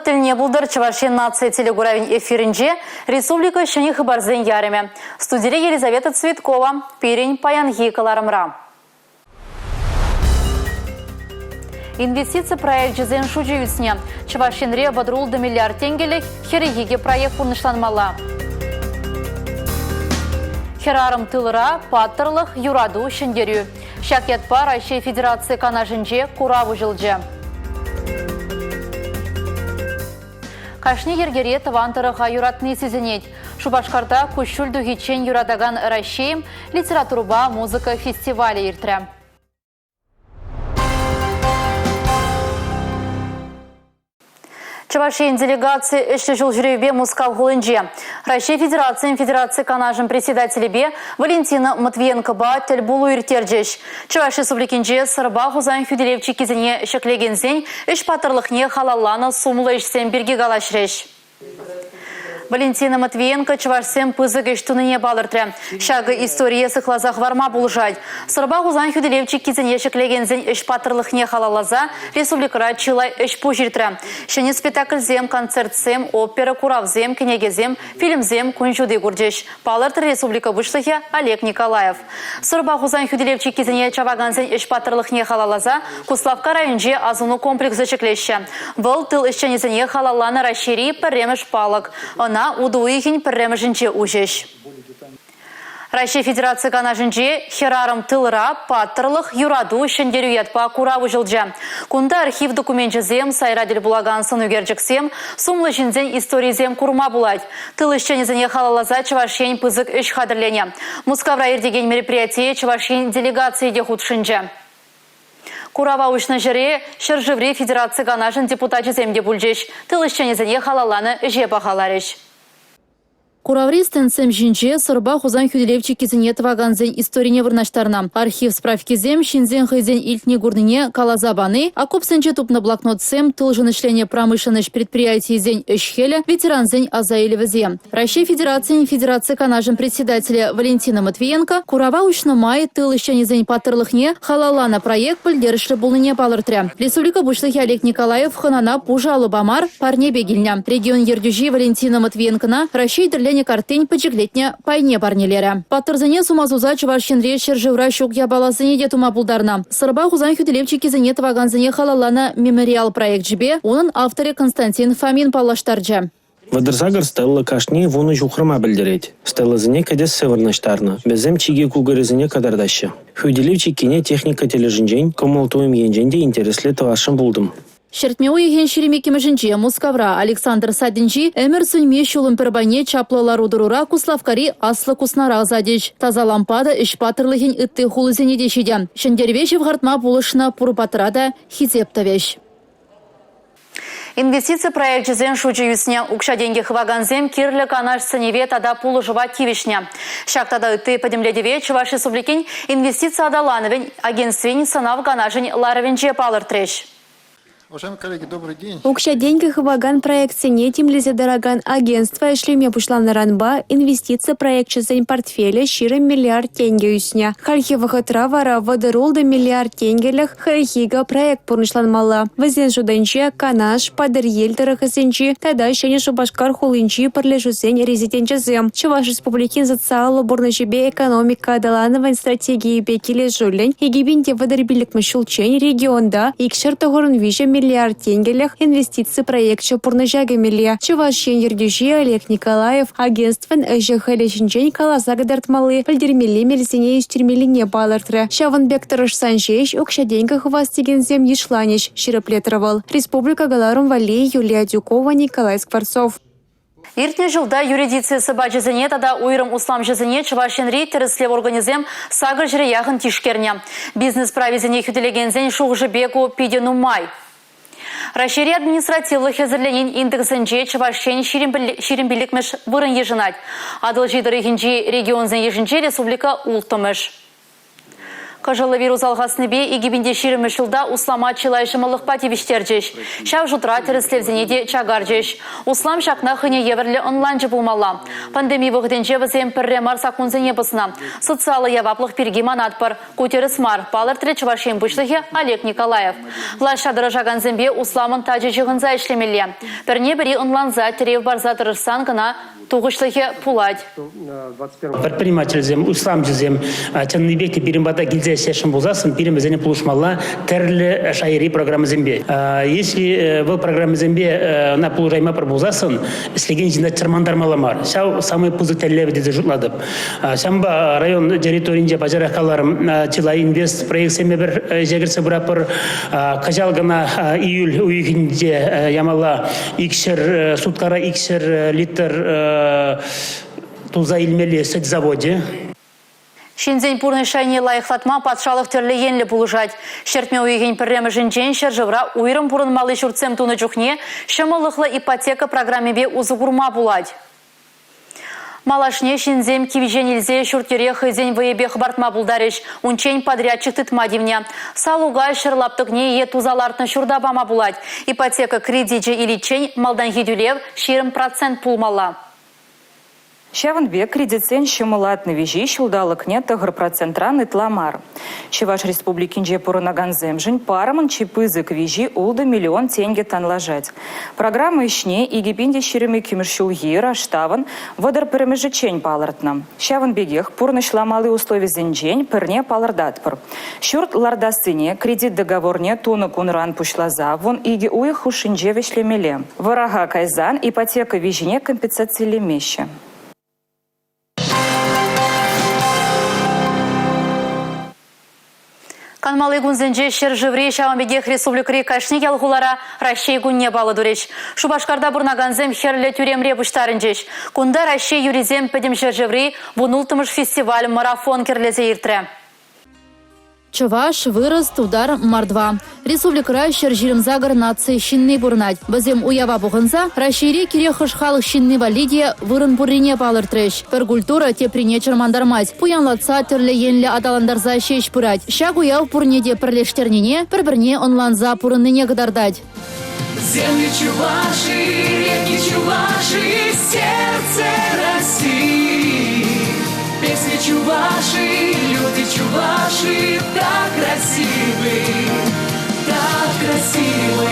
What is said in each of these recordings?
Вӑхӑт тӗлне пултӑр Чӑваш Ен наци телекуравӗн эфирӗнче республика ҫӗнӗ хыпарсен ярӑмӗ. Студире Елизавета Цветкова. Пирӗн паянхи кӑларӑмра. Инвестици проекчӗсен шучӗ ӳснӗ. Чӑваш Енре 36 миллиард тенкӗлӗх 42 проект пурнӑҫланмалла. Хӗрарӑм тылра, паттӑрлӑх, юрату, ҫӗнтерӳ. Ҫак ятпа Раҫҫей Федераци Канашӗнче курав уҫӑлчӗ. Кашни йӗркере тӑван тӑрӑха юратни сисӗнет. Шупашкарта куҫҫуль тухиччен юратакан Раҫҫейӗм литературӑпа музыка фестивалӗ иртрӗ. Чӑваш Ен делегацийӗ ӗҫлӗ ҫул ҫӳревпе Мускав хулинче Раҫҫей Федерацийӗн Федераци Канашӗн председателӗпе Валентина Матвиенкопа тӗл пулу ирттерчӗҫ. Чӑваш Республикинче Сӑрпа Хусан хӳтӗлев чиккисене ҫӗклекенсен ӗҫ паттӑрлӑхне халалланӑ сумлӑ ӗҫсем пирки калаҫрӗҫ. Валентина Матвиенко чӑвашсем пысӑк ӗҫ тунине палӑртрӗ. Ҫакӑ историе сыхласа хӑварма пулӑшать. Сӑрпа Хусан хӳтӗлев чиккисене ҫӗклекенсен ӗҫ паттӑрлӑхне халалласа республикӑра чылай ӗҫ-пуҫ иртрӗ. Ҫӗнӗ спектакльсем, концертсем, опера, куравсем, кӗнекесем, фильмсем кун ҫути курчӗҫ, палӑртрӗ республика Пуҫлӑхӗ Олег Николаев. Сӑрпа Хусан хӳтӗлев чиккисене чавакансен ӗҫ паттӑрлӑхне халалласа Куславкка районӗнче асӑну комплексӗ ҫӗклеҫҫӗ. Вӑл тыл ӗҫченӗсене халалланӑ Раҫҫейри пӗрремӗш палӑк. Ӑна утӑ уйӑхӗн пӗрремӗшӗнче уҫӗҫ. Раҫҫей Федераци Канашӗнче Хӗрарӑм тылра, паттӑрлӑх, юрату, ҫӗнтерӳ ятпа курав уҫӑлчӗ. Кунта архив докуменчӗсем, сайра тӗл пулакан сӑн ӳкерчӗксем, сумлӑ ҫынсен историйӗсем курма пулать. Тыл ӗҫченӗсене халалласа Чӑваш Ен пысӑк ӗҫ хатӗрленӗ. Мускавра иртекен мероприятие Чӑваш Ен делегацийӗ те хутшӑнчӗ. Курава уҫнӑ ҫӗре ҫӗршыври Федераци Канашӗн депутачӗсем те пулчӗҫ, тыл ӗҫченӗсене халалланӑ ӗҫе пахаларӗҫ. Кураври стендсем ҫинче Сӑрпа Хусан хӳтӗлев чиккисене тӑвакансен историне вырнаҫтарнӑ. Архив справкисем ҫынсен хӑйсен илтни-курнине каласа пани, окопсенче тупнӑ блокнотсем, тылшӑн ӗҫленӗ промышленноҫ предприятийӗсен ӗҫ-хӗлӗ, ветерансен аса илӗвӗсем. Раҫҫей Федерацийӗн Федераци Канашӗн председателӗ Валентина Матвиенко курава уҫнӑ май тыл ӗҫченӗсен паттӑрлӑхне халалланӑ проект пӗлтерӗшлӗ пулнине палӑртрӗ. Республика Пуҫлӑхӗ Олег Николаев хӑнана пушӑ алӑпа мар, парнепе килнӗ. Регион ертӳҫи Валентина Матвиенкӑна Раҫҫей тӗрленӗ карттин пӗчӗклетнӗ пайне парнелерӗ. Паттӑрсене сума суса Чӑваш Енре ҫӗршывра ҫук япаласене те тума пултарнӑ. Сӑрпа Хусан хӳтӗлев чиккисене тӑвакансене халалланӑ мемориал проекчӗпе унӑн авторӗ Константин Фомин паллаштарчӗ. 38 стелла кашни вунӑ ҫухрӑма пӗлтерет. Стеллӑсене кӗтессе вырнаҫтарнӑ. Вӗсем чикӗ кукӑрӗсене кӑтартаҫҫӗ. Хӳтӗлев чиккине техника тӗлӗшӗнчен, кӑмӑл-туйӑм енчен те интереслӗ тӑвасшӑн пултӑм. Ҫӗртме уйӑхӗн 22-мӗшӗнче Мускавра Александр садӗнчи Ӗмӗр сӳнми ҫулӑм пӗр пайне чаплӑ лару-тӑрура Куславккари Аслӑ Куснара ӑсатӗҫ. Таса лампада ӗҫ паттӑрлӑхӗн ытти хулисене те ҫитӗ. Ҫӗнтерӗве ҫывхартма пулӑшнӑ пур паттӑра та хисеп тӑвӗҫ. Инвестици проекчӗсен шучӗ ӳснӗ. Укҫа-тенкӗ хывакансем кирлӗ канаш сӗнӗве тата пулӑшӑва тивӗҫнӗ. Ҫак тата ытти пӗтӗмлетӗве Чӑваш Республикин инвестици аталанӑвӗн агентствин сӑнав канашӗн ларӑвӗнче палӑртрӗҫ. Уважаемые коллеги, добрый день. Укҫа-тенкӗ хывакан проектсене тимлесе тӑракан агентство ӗҫлеме пуҫланӑранпа инвестици проекчӗсен портфелӗ 20 миллиард тенкӗ ӳснӗ. Хальхи вӑхӑтра вара 36 миллиард тенкӗлӗх Хайхига проект пурнӑҫланмалла. Вӗсен шутӗнче Канаш, Патӑрьел тӑрӑхӗсенчи тата Ҫӗнӗ Шупашкар хулинчи пӗрлешӳсен резиденчӗсем. Чӑваш Республикин социаллӑ пурнӑҫӗпе экономика аталанӑвӗн стратегийӗпе килӗшӳллӗн 2035-мӗш ҫулччен регионта 293 миллиард тенкӗлӗх инвестици проекчӗ пурнӑҫа кӗмелле. Чӑваш Ен ертӳҫи Олег Николаев агентствӑн ӗҫӗ-хӗлӗ ҫинчен каласа кӑтартмалли, пӗлтермелли мелсене ӳстермеллине палӑртрӗ. Ҫавӑн пек тӑрӑшсан ҫеҫ укҫа-тенкӗ хывас текенсем йышланӗҫ, ҫирӗплетрӗ вӑл. Республика кӑларӑм валли Юлия Адюкова, Николай Скворцов. Иртнӗ ҫулта юридици сӑпачӗсене тата уйрӑм усламҫӑсене Чӑваш Енри тӗрӗслев органӗсем сакӑр ҫӗре яхӑн тишкернӗ. Бизнес прависене хӳтӗлекенсен шухӑшӗпе ку питӗ нумай. Раҫҫейри административлӑ хӗсӗрленин индексӗнче Чӑваш Ен 25-мӗш вырӑн йышӑнать. Атӑлҫи тӑрӑхӗнчи регионсен йышӗнче республика улттӑмӗш. Кӑшӑллӑ вирус алхаснипе 2020 ҫулта услама чылай ҫӑмӑллӑхпа тивӗҫтерчӗҫ. Ҫав шутра тӗрӗслевсене те чакарчӗҫ. Услам ҫакна хӑйне евӗрлӗ ӑнланчӗ пулмалла. Пандеми вӑхӑтӗнче вӗсем пӗрре мар саккунсене пӑснӑ. Социаллӑ яваплӑх пирки манатпӑр. Ку тӗрӗс мар, палӑртрӗ Чӑваш Ен Пуҫлӑхӗ Олег Николаев. Влаҫра тӑрӑшакансемпе усламӑн тачӑ ҫыхӑнса ӗҫлемелле. Пӗрне-пӗри ӑнланса, тӗрев парса тӑрӑшсан кӑна тухӑҫлӑхӗ пулать. Предпринимательсем, усламҫӑсем чӑннипех те пирӗн пата килсе ӗҫлесшӗн пулсассӑн пирӗн вӗсене пулӑшмалла тӗрлӗ шайри программӑсемпе. Если вӑл программӑсемпе ӑна пулӑшаймапӑр пулсассӑн ӗҫлекен ҫынна чӑрмантармалла мар. Ҫав самый пысӑк тӗллев тесе шутлатӑп. Ҫавӑнпа район территорийӗнче пачарах каларӑм, чылай инвест проектсемпе пӗр ӗҫе кӗртсе пыратпӑр. Кӑҫал кӑна июль уйӑхӗнче ямалла 200 суткара 200 литр туса илмелли сӗт завочӗ. Ҫынсен пурнӑҫ шайне лайӑхлатма патшалӑх тӗрлӗ енлӗ пулӑшать. Ҫӗртме уйӑхӗн пӗрремӗшӗнчен ҫӗршывра уйрӑм пурӑнмалли ҫуртсем тунӑ чухне ҫӑмӑллӑхлӑ ипотека программипе усӑ курма пулать. Малашне ҫынсем кивҫен илсе ҫурт-йӗре хӑйсен вӑйӗпе хӑпартма пултарӗҫ. Унччен подрядчик тытма тивнӗ. Салука ҫӗр лаптӑкне е туса лартнӑ ҫурта пама пулать. Ипотека кредичӗ иличчен малтанхи тӳлев 20% пулмалла. Ҫавӑн пек кредитсен ҫӑмӑллатнӑ виҫи ҫулталӑкне 9 процентран ытла мар. Чӑваш Республикинче пурӑнакансемшӗн парӑмӑн чи пысӑк виҫи 6 миллион тенкӗ танлашать. Программа ӗҫне 2022 ҫулхи раштавӑн 31-мӗшӗччен палӑртнӑ. Ҫавӑн пекех пурнӑҫламалли условисенчен пӗрне палӑртатпӑр. Ҫурт лартассине кредит договорне тунӑ кунран пуҫласа 12 уйӑх хушшинче вӗҫлемелле. Вӑраха кайсан ипотека виҫине компенсацилемеҫҫӗ. Канмалли кунсенче ҫӗршыври, ҫавӑн пекех республикӑри кашни ял-хулара Раҫҫей кунне паллӑ турӗҫ. Шупашкарта пурӑнакансем Хӗрлӗ тӳремре пуҫтарӑнчӗҫ. Кунта Раҫҫей юрисем пӗтӗм ҫӗршыври 16-мӗш фестиваль-марафон кӗрлесе иртрӗ. Чӑваш, вырӑс, тутар, мордва. Республикӑра 128 наци ҫынни пурӑнать. Вӗсем уява пухӑнса Раҫҫейре кирек хӑш халӑх ҫынни валли те вырӑн пуррине палӑртрӗҫ. Пӗр культура теприне чӑрмантармасть, пуянлатса тӗрлӗ енлӗ аталантарса ҫеҫ пырать. Ҫак уяв пурне те пӗрлештернине, пӗр-пӗрне ӑнланса пурӑннине кӑтартать. Земли чуваши, реки чуваши, сердце России. Песни чуваши, люди чуваши, так красивы, так красивы.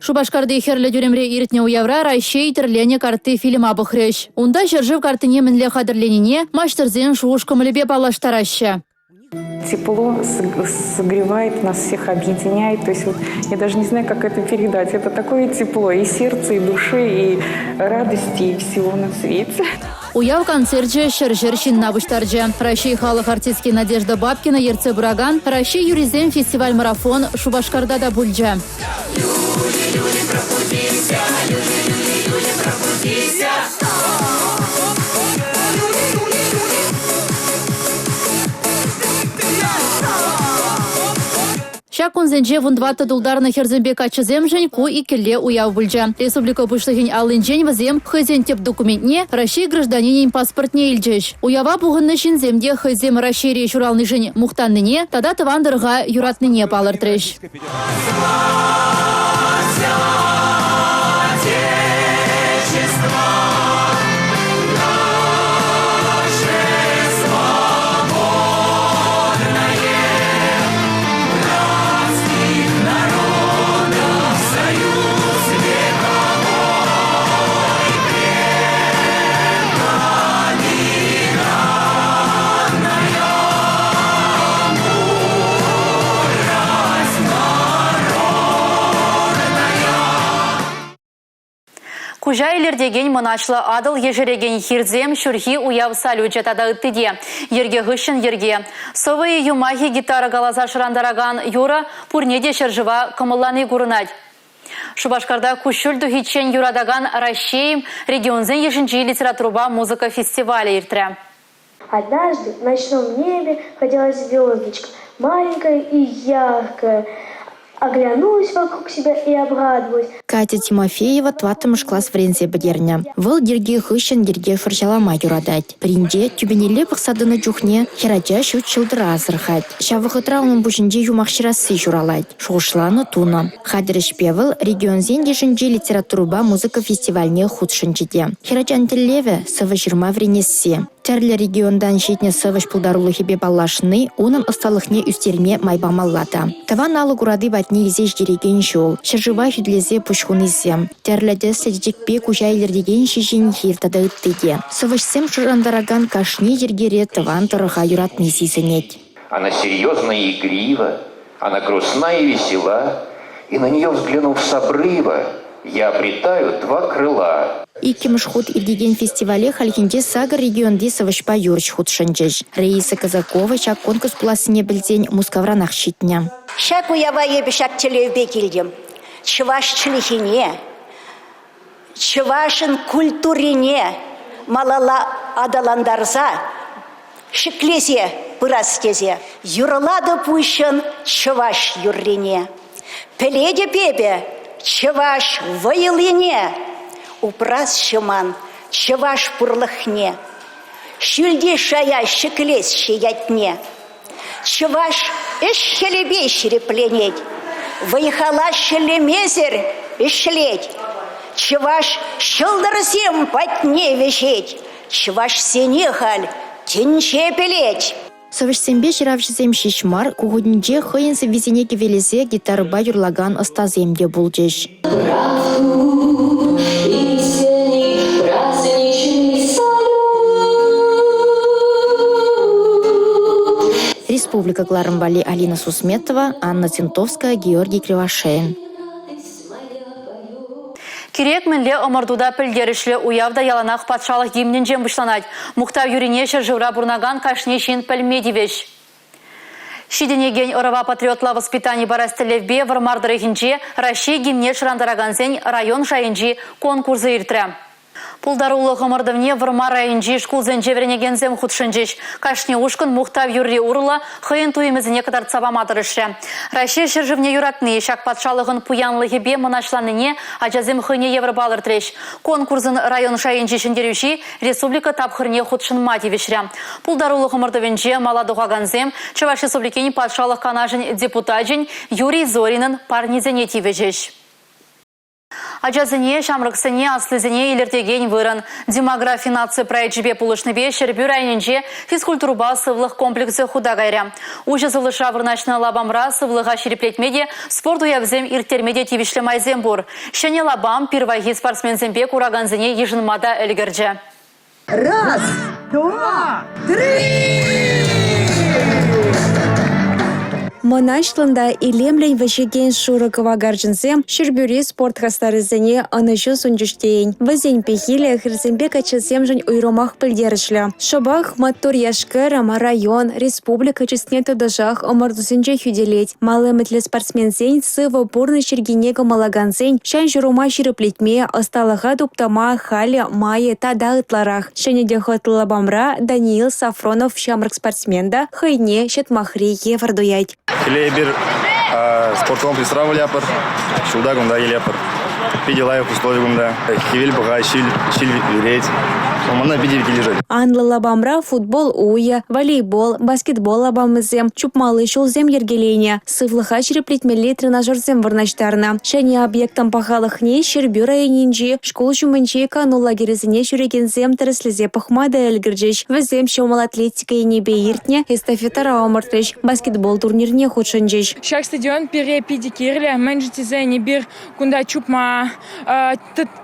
Шупашкарти Хӗрлӗ тӳремре иртнӗ уявра Раҫҫей тӗрленӗ картти фильма пӑхрӗҫ. Унта ҫӗршыв карттине мӗнле хатӗрленине маҫтӑрсен шухӑш-кӑмӑлӗпе паллаштараҫҫӗ. Тепло согревает нас всех, объединяет. То есть вот я даже не знаю, как это передать. Это такое тепло и сердца, и души, и радости, и всего на свете. Уяв концерчӗ ҫӗр-ҫӗр ҫынна пуҫтарчӗ. Раҫҫей халӑх артистки Надежда Бабкина ертсе пыракан Раҫҫей юрисем фестиваль-марафон Шупашкарта та пулчӗ. Люди, люди, пробудися, люди, люди, люди, пробудися. Ҫак кунсенче 14 тултарнӑ хӗрсемпе каччӑсемшӗн ку иккӗлле уяв пулчӗ. Республика Пуҫлӑхӗн аллинчен вӗсем хӑйсен тӗп документне, Раҫҫей гражданинӗн паспортне илчӗҫ. Уява пухӑннӑ ҫынсем те хӑйсем Раҫҫейре ҫуралнишӗн мухтаннине тата тӑван тӑрӑха юратнине палӑртрӗҫ. Куҫа илӗртекен мӑнаҫлӑ Атӑл ешерекен хирсем, ҫурхи уяв салючӗ тата ытти те. Йӗрке хыҫҫӑн йӗрке. Сӑвӑ-и, юмах-и гитара каласа шӑрантаракан юрӑ пурне те ҫӗршыва кӑмӑллани курӑнать. Шупашкарта куҫҫуль тухиччен юратакан Раҫҫей регионсен йышӗнчи литературӑпа музыка фестивалӗ иртрӗ. Однажды в ночном небе родилась звездочка, маленькая и яркая. Оглянулась вокруг себя и обрадовалась. Катя Тимофеева 4-мӗш класс вӗренсе пӗтернӗ. Вӑл йӗрке хыҫҫӑн йӗрке шӑрҫалама юратать. Пӗринче тӳпенелле пӑхса тӑнӑ чухне хӗрача ҫут ҫӑлтӑра асӑрхать. Ҫав вӑхӑтра унӑн пуҫӗнче юмах ҫырасси ҫуралать. Шухӑшланӑ, тунӑ. Хатӗр ӗҫпе вӑл регионсен йышӗнчи литературӑпа музыка фестивальне хутшӑнчӗ те. Хӗрачан тӗллевӗ – сӑвӑ ҫырма вӗренесси. Тӗрлӗ регионтан ҫитнӗ сӑвӑҫ пултарулӑхӗпе паллашни унӑн ӑсталӑхне ӳстерме май памалла та. Тӑван алӑк урати патне илсе ҫитерекен ҫул, ҫӗршыва хӳтӗлесе пуҫ хунисем, тӗрлӗ тӗслӗ чечекпе куҫа илӗртекен ҫеҫен хир тата ытти те. Сӑвӑҫсем шӑрантаракан кашни йӗркере тӑван тӑрӑха юратни сисӗнет. Она серьезна и игрива, она грустна и весела, и на нее взглянув с обрыва, я обретаю два крыла. Иккӗмӗш хут иртекен фестивале хальхинче сакӑр регионти сӑвӑҫпа юрӑҫ хутшӑнчӗҫ. Раиса Казакова ҫак конкурс пулассине пӗлсен Мускавранах ҫитнӗ. Ҫак уява эпӗ ҫак тӗллевпе килтӗм. Чӑваш чӗлхине, чӑвашӑн культурине малалла аталантарса, ҫӗклесе пырас тесе юрлатӑп уҫҫӑн чӑваш юррине. Пӗлетӗп эпӗ чӑваш вӑйлине, упрасчӗ ман чӑваш пурлӑхне. Ҫӳлти шая ҫӗклесчӗ ятне. Чӑваш ӗҫ-хӗлӗпе ҫирӗпленет, вӑй-хала шеллемесӗр ӗҫлет. Чӑваш ҫӑлтӑрсем патне вӗҫет, чӑвашсене халь тӗнче пӗлет. Сӑвӑҫсемпе ҫыравҫӑсем ҫеҫ мар, ку хутӗнче хӑйӗн сӑввисене кӗвелесе гитарӑпа юрлакан ӑстасем те пулчӗҫ. Республика кӑларӑм валли Алина Сусметова, Анна Цинтовская, Георгий Кривошеин. Кирек мӗнле ӑмӑрту та пӗлтерӗшлӗ уяв та яланах патшалӑх гимнӗнчен пуҫланать. Мухтав юррине ҫӗршывра пурӑнакан кашни ҫын пӗлме тивӗҫ. Ҫитӗнекен ӑрӑва патриотла воспитани парас тӗллевпе Вӑрмар тӑрӑхӗнче Раҫҫей гимне шӑрантаракансен район шайӗнчи конкурсӗ иртрӗ. Пултарулӑх ӑмӑртӑвне Вӑрмар районӗнчи шкулсенче вӗренекенсем хутшӑнчӗҫ. Кашни ушкӑн мухтав юрри урлӑ хӑйӗн туйӑмӗсене кӑтартса пама тӑрӑшрӗ. Раҫҫей ҫӗршывне юратни, ҫак патшалӑхӑн пуянлӑхӗпе мӑнаҫланнине ачасем хӑйне евӗр палӑртрӗҫ. Конкурсӑн район шайӗнчи ҫӗнтерӳҫи республика тапхӑрне хутшӑнма тивӗҫрӗ. Пултарулӑх ӑмӑртӑвӗнче мала тухакансем Чӑваш Республикин Патшалӑх Канашӗн депутачӗн Юрий Зоринӑн парнисене тивӗҫӗҫ. Ачасене, ҫамрӑксене, аслисене илӗртекен вырӑн. Демографи наци проекчӗпе пулӑшнипе Ҫӗрпӳ районӗнче физкультурӑпа сывлӑх комплексӗ хута кайрӗ. Уҫӑ сывлӑшра вырнаҫнӑ лапамра сывлӑха ҫирӗплетме те, спорт уявӗсем ирттерме те тивӗҫлӗ майсем пур. Ҫӗнӗ лапам пирвайхи спортсменсемпе куракансене йышӑнма та ӗлкӗрчӗ. Раз, два, три! Мӑнаҫлӑн та илемлӗн вӗҫекен шурӑ кӑвакарчӑнсем Ҫӗрпӳри спорт хастарӗсене ӑнӑҫу сунчӗҫ тейӗн. Вӗсен пехилӗ хӗрсемпе каччӑсемшӗн уйрӑмах пӗлтерӗшлӗ. Шӑпах маттур яш-кӗрӗм район, республика чысне тӑтӑшах ӑмӑртусенче хӳтӗлет. Мал ӗмӗтлӗ спортсменсен сывӑ пурнӑҫ йӗркине кӑмӑллакансен ҫан-ҫурӑма ҫирӗплетме, ӑсталӑха туптама халӗ майӗ тата ытларах. Ҫӗнӗ те хӑтлӑ лапамра Даниил Сафронов ҫамрӑк спортсмен та хӑйне ҫӑтмахри евӗр туять. Хӗлле эпир спорткомплексра вылятпӑр, ҫулта кунта килетпӗр. Питӗ лайӑх услови кунта. Хӗвел пӑхать, ҫил, ҫил вӗрет. Мана питӗ килӗшет. Анлӑ лапамра футбол уйӗ, волейбол, баскетбол лапамӗсем, чупмалли ҫулсем йӗркеленӗ, сывлӑха ҫирӗплетмелли тренажерсем вырнаҫтарнӑ. Ҫӗнӗ объектӑн пахалӑхне Ҫӗрпӳ районӗнчи шкул ҫумӗнчи кану лагерӗсене ҫӳрекенсем тӗрӗслесе пӑхма та ӗлкӗрчӗҫ. Вӗсем ҫӑмӑл атлетика енӗпе иртнӗ эстафетӑра ӑмӑртрӗҫ, баскетбол турнирне хутшӑнчӗҫ. Ҫак стадион пире питӗ кирлӗ, мӗншӗн тесен эпир кунта чупма,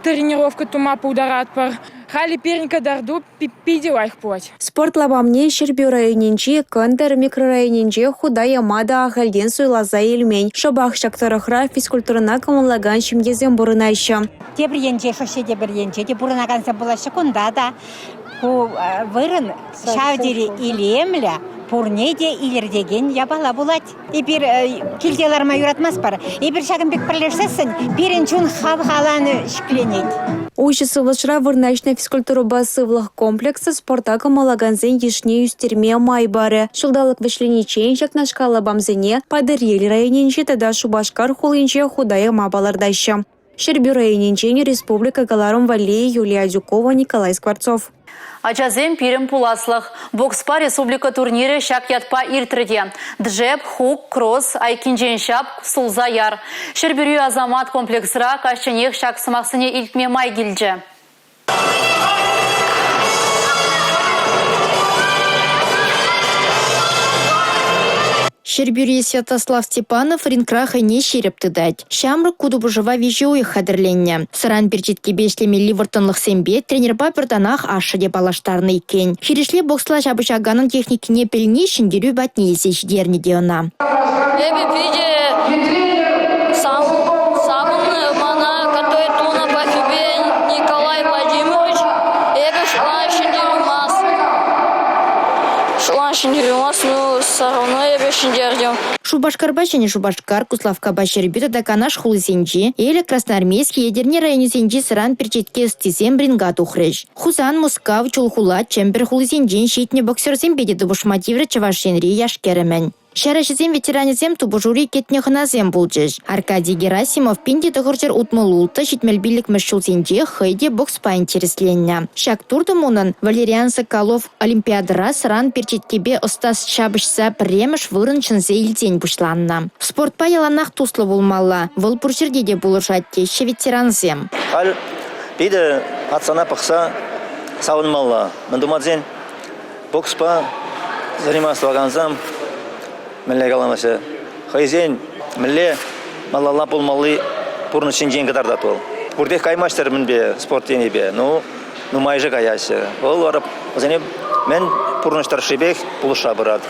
тренировка тума пултаратпӑр. Халӗ пирӗн кӑтарту питӗ лайӑх пулать. Спорт лапамне Ҫӗрпӳ районӗнчи Кӑнтӑр микрорайонӗнче хута яма та ахальтен суйласа илмен. Шӑпах ҫак тӑрӑхра физкультурӑна кӑмӑллакан ҫемьесем пурӑнаҫҫӗ. Тепӗр енче, шоссе тепӗр енче те пурӑнакансем пулаҫҫӗ. Кунта та ку вырӑн ҫав тери илемлӗ, пурне те илӗртекен япала пулать. Эпир килте ларма юратмастпӑр. Эпир ҫакӑн пек пӗрлешсессӗн пирӗн чун хавхаланӗ ҫӗкленет. Уҫӑ сывлӑшра вырнаҫнӑ физкультурӑпа сывлӑх комплексӗ спорта кӑмӑллакансен йышне ӳстерме май парӗ. Ҫулталӑк вӗҫлениччен ҫакнашкал лапамсене Патӑрьел районӗнче тата Шупашкар хулинче хута яма палӑртаҫҫӗ. Ҫӗрпӳ районӗнчен республика кӑларӑм валли Юлия Адюкова, Николай Скворцов. Ачасем пирӗн пуласлӑх. Бокспа республика турнирӗ ҫак ятпа иртрӗ те. Джеб, хук, кросс, айккинчен ҫап, сулса яр. Ҫӗрпӳри Асамат комплексра каҫченех ҫак сӑмахсене илтме май килчӗ. Ҫӗрпӳри Святослав Степанов рингра хӑйне ҫирӗп тытать. Ҫамрӑк ку тупӑшӑва виҫӗ уйӑх хатӗрленнӗ. Сӑран перчеткепе ӗҫлемелли вӑрттӑнлӑхсемпе тренерпа пӗр танах ашшӗ те паллаштарнӑ иккен. Хирӗҫле боксла ҫапӑҫаканӑн техникине пӗлни ҫӗнтерӳ патне илсе ҫитернӗ те ӑна. Эпӗ питӗ савӑннӑ мана готовить тунӑ кофепе Николай Владимирович. Эпӗ шутланӑ ҫӗнтерӳ мас. Шутланӑ ҫӗнтерӳ мас, ну, все равно эпӗ ҫӗнтертӗм. Шупашкарпа Ҫӗнӗ Шупашкар, Куславккапа Ҫӗрпӳ тата Канаш хулисенчи, Элӗк, Красноармейски, Етӗрне районӗсенчи сӑран перчетке ӑстисем ринга тухрӗҫ. Хусан, Мускав, Чулхула, Чӗмпӗр хулисенчен ҫитнӗ боксерсемпе те тупӑшма тиврӗ Чӑваш Енри яш-кӗрӗмӗн. Ҫар ӗҫӗсен ветеранӗсем тупӑшури кӗтнӗ хӑнасем пулчӗҫ. Аркадий Герасимов 1966 75-мӗш ҫулсенче хӑй те бокспа интересленнӗ. Ҫак туртӑм унӑн Валериан Соколов Олимпиадӑра сӑран перчеткепе ӑста ҫапӑҫса пӗрремӗш вырӑн ҫӗнсе илсен пуҫланнӑ. Спортпа яланах туслӑ пулмалла, вӑл пур ҫӗрте те пулӑшать теҫҫӗ ветерансем. Халь питӗ пацана пӑхса савӑнмалла. Мӗн тума тесен бокспа заниматься тӑвакансем мӗнле каламаҫҫӗ, хӑйсен мӗнле малалла пулмалли пурнӑҫ ҫинчен кӑтартать вӑл. Пуртех каймасть-тӗр мӗнпе спорт енӗпе, ну нумайӑшӗ каяҫҫӗ. Вӑл вара вӗсене мӗн пурнӑҫ тӑршшӗпех пулӑшса пырать.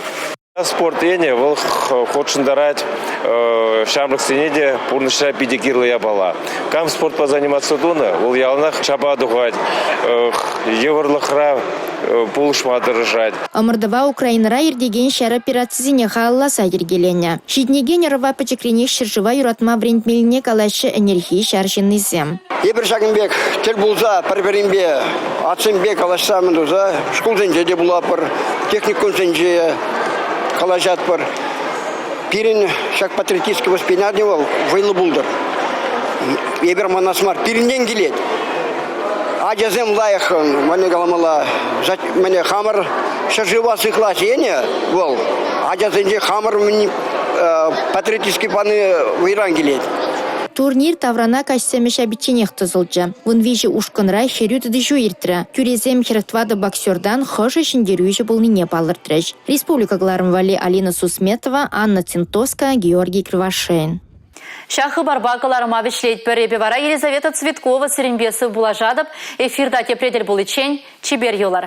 Спорт енӗ вӑл хутшӑнтарать ҫамрӑксене те пурнӑҫра питӗ кирлӗ япала. Кам спортпа заниматься тунӑ, вӑл яланах чапа тухать, йывӑрлӑхра пулӑшма тӑрӑшать. Ӑмӑртӑва Украинӑра иртекен ҫар операцисене халалласа йӗркеленӗ. Ҫитӗнекен ӑрӑва пӗчӗкренех ҫӗршыва юратма вӗрентмеллине калаҫҫӗ ӗнерхи ҫар ҫыннисем. Эпир ҫакӑн пек тӗл пулса пӗр-пӗринпе, атьсемпе калаҫса мӗн туса шкулсенче те пулатпӑр, техникумсенче калаҫатпӑр. Пирӗн ҫак патриотический воспитани вӑл вӑйлӑ пултӑр. Эпир манас мар, пирӗнтен килет. Ачасем лайӑх, мӗне каламалла, мӗне хамӑр ҫӗршыва сыхлас енӗ вӑл ачасенче хамӑр патриотический пани вӑйран килет. Турнир таврана каҫсем ҫапичченех тӑсӑлчӗ. 13 ушкӑнра хӗрӳ тытӑҫу иртрӗ. Тӳресем 44 боксертан хӑшӗ ҫӗнтерӳҫӗ пулнине палӑртрӗҫ. Республика кӑларӑм валли Алина Сусметова, Анна Цинтовская, Георгий Кривошеин. Ҫак хыпарпа кӑларӑма вӗҫлетпӗр. Эпӗ вара Елизавета Цветкова сирӗнпе сывпуллашатӑп. Эфирта тепре тӗл пуличчен чипер юлӑр.